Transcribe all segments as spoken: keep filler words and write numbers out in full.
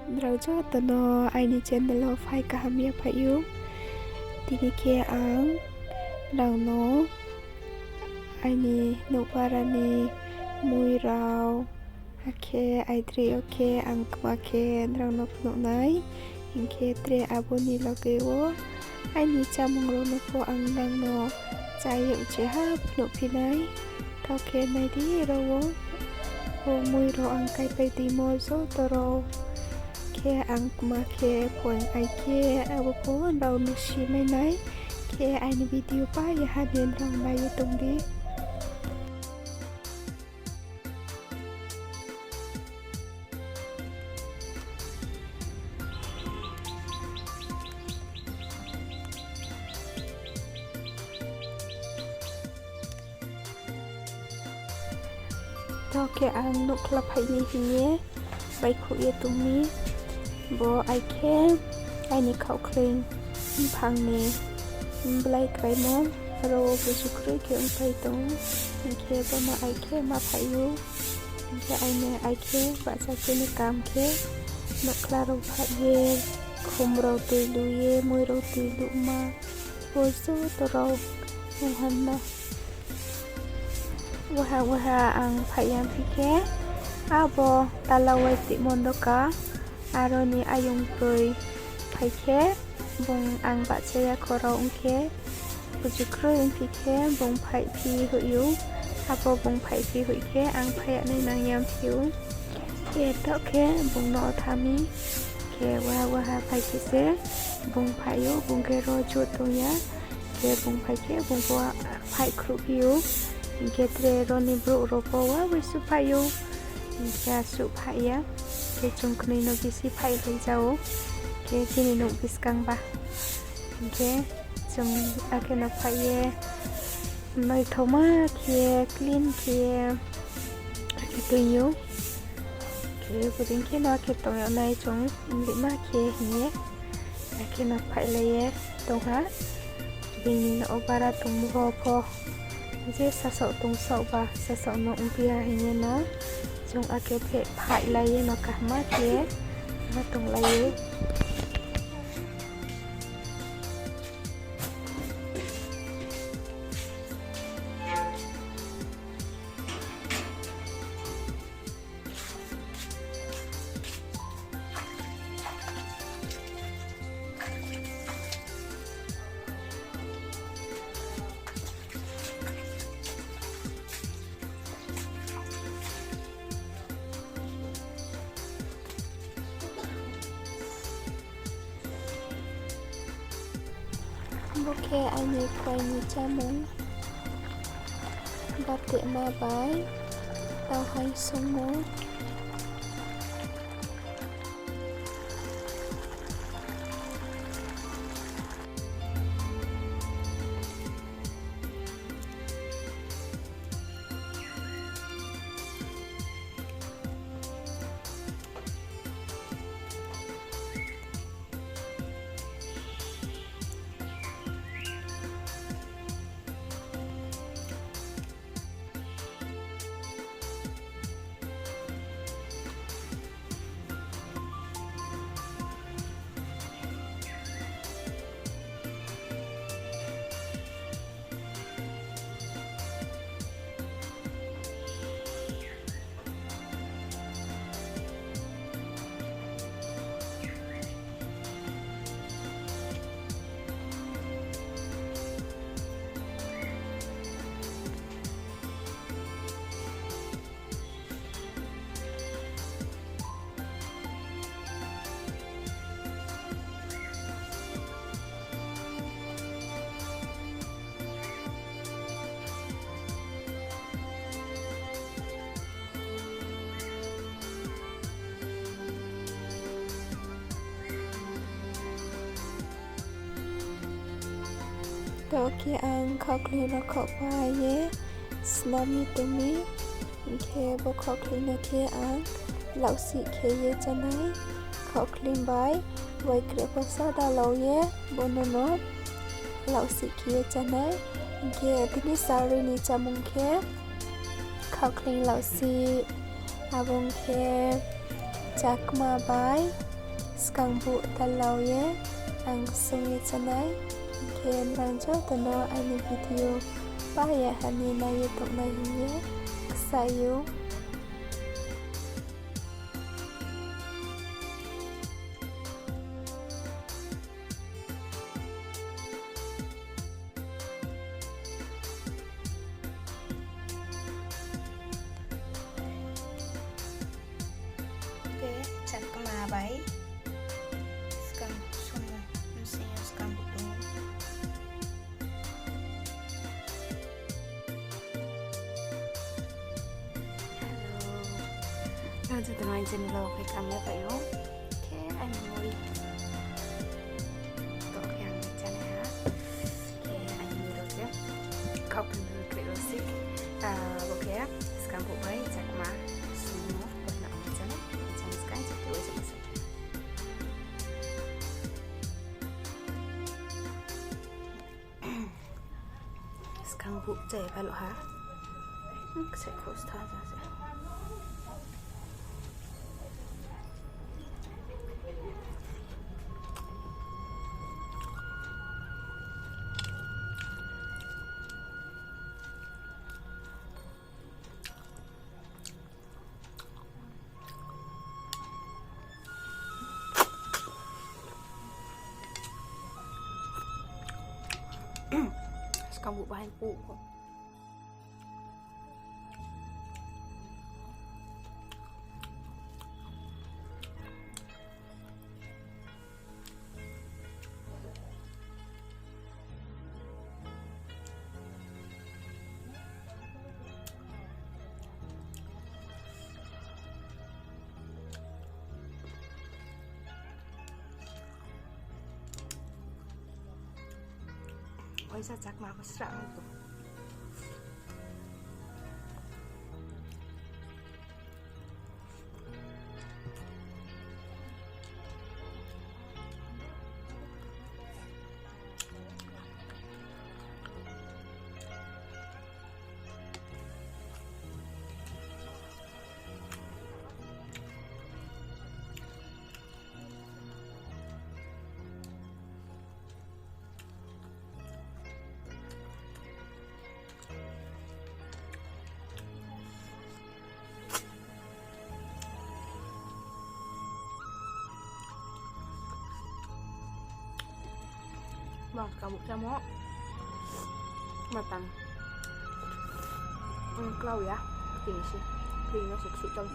Nrao joto no aini channel wo phai kaham yaphaih ou. Tini khe ang nrao no aini nouhpara ni mui rao, akhe aidroih yo khe ang kma khe nrao no phnuh nai. Hing khe tre abo ni loge wo aini chámung rao no pho ang nrao no chá ye uchih ha phnuhphi nai. Tao khe nai di rao wo, bo mui rao ang kaipai timo joto rao khe ang kma khe phoing ai khe abo pho nrao no simai nai. Khe aini video pa ye ha di nrao nai ye tong di. Tao khe ang nouhkhla phaih ni hing ye baihkhouh ye tong mi. Bo ai khe aini khaohkhleing mphang ni blai kraimo, aro wo buju kroi khe ongpai tong ou. Hing khe bo no ai khe ma phaih ou. Hing khe aini ai khe bahcha khe ni kam khe nouhkhla rao phaih ye, khum rao tui lu ye, mui rao tui luhma, bo joto rao ong ha no. Waha waha ang phaih ya phi khe, abo tala wai timo doka, aro ni ayong toi phai khe, bung ang bahcha ya kho rao ong khe, buju kroi ongphi khe bung phaihphi hoih ou, abo bung phaihphi hoih khe ang phaih ya nai nang ya phi ou. Khe taoh khe bung no tha mi, khe waha waha phai khe se bung phaih ou, bung khe ro jouh tong ya. Khe bung phai khe bung pho phaih khruhphi ou. Hing khe tre ro ni brouh rao pho wa uaingsouh phaih ou. Hing khe asuh phaih ya. Khe chung knoi no bisi phaihlai ja ou. Khe chini nouh buskang ba. Hing khe chung akhe no phaih ye naithaoma khe ye, clean khe ye, akhe tui ou. Khe bodei khe no akhe tong yag nai chung, mlihma khe hing ye. Akhe no phaihlai ye tong ha. Bini no bara tongmo pho je sasaoh tongsaoh ba, sasaoh no ongphi ya hing ye no. Chung akhe phe phaihlai ye no kaham khe ma tonglai ou. Bo khe aini phuaing ni chámung, batema bai tauhaing songmung. Tao khe ang khaohkling rao khaohpai ye snam ye tong mi. Hing khe bo khaohkling no khe ang lausih khe ye chánai. Khaohkling bai waikreh pho sada lau ye bo no no lausih khe ye chánai. Hing khe tini sarui ni chámung khe khaohkling lausih, abo ong khe chakma bai Skang buh talau ye ang sung ye chánai, hing khe nrang joto no aini video pa ye hani nai ye tongnai hing ye kchai ou. Khe chakma bai skang sumo, bsing yo skang buh tong ou. Hello. Nang joto no aini channel wo welcome le phai ou. Khe aini muri. To khe ang chánai ha. Khe aini muri khe. Kau pun kre ro si. Ah, bo khe skang buh bai chakma sumo. Bo na ang chánai. Chang skang chakti wo chakma se. Skang buh chai balo ha. Kchai khos tha ja se. Skang buh bahai puh. Waisa chakma ko srah tong. Ba, skang buh chámo. Matang. Hmm, klau ya. Kini si. Kini no suk suk chámo.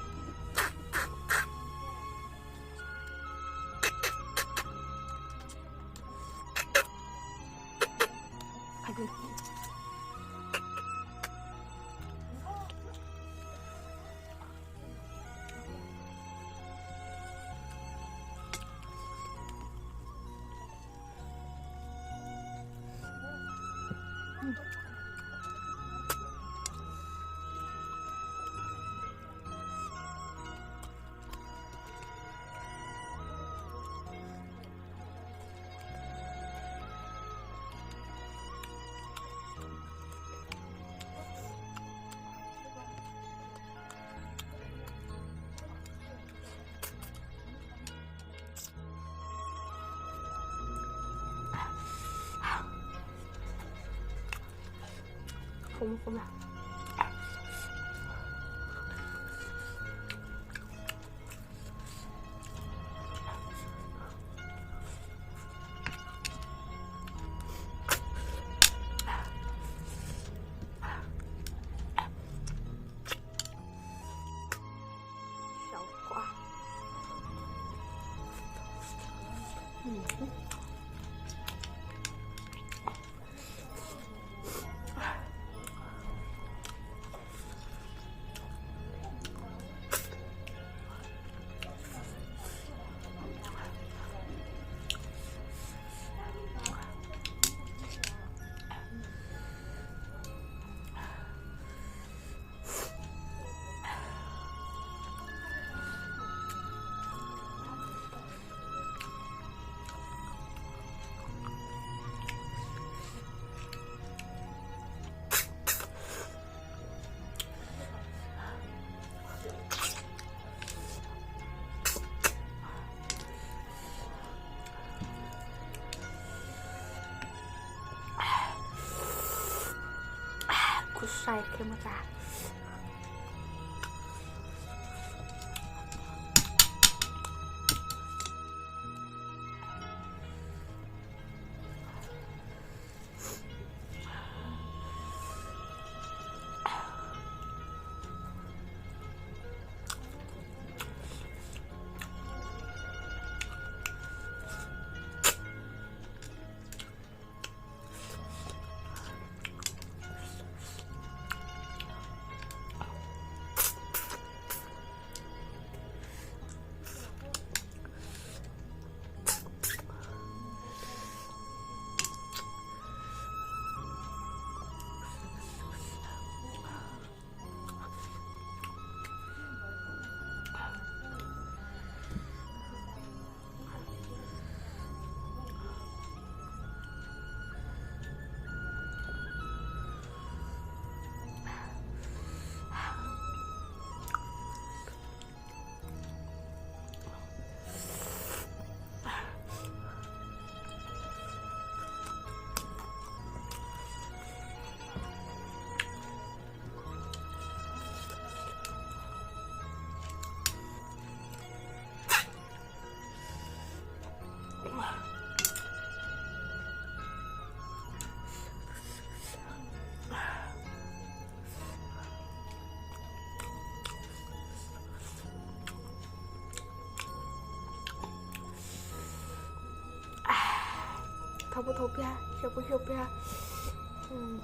Aduh. Khum khum na. Try khe mo ta. Thao pho thao phi ha, hia pho hia phi ha. Hmm.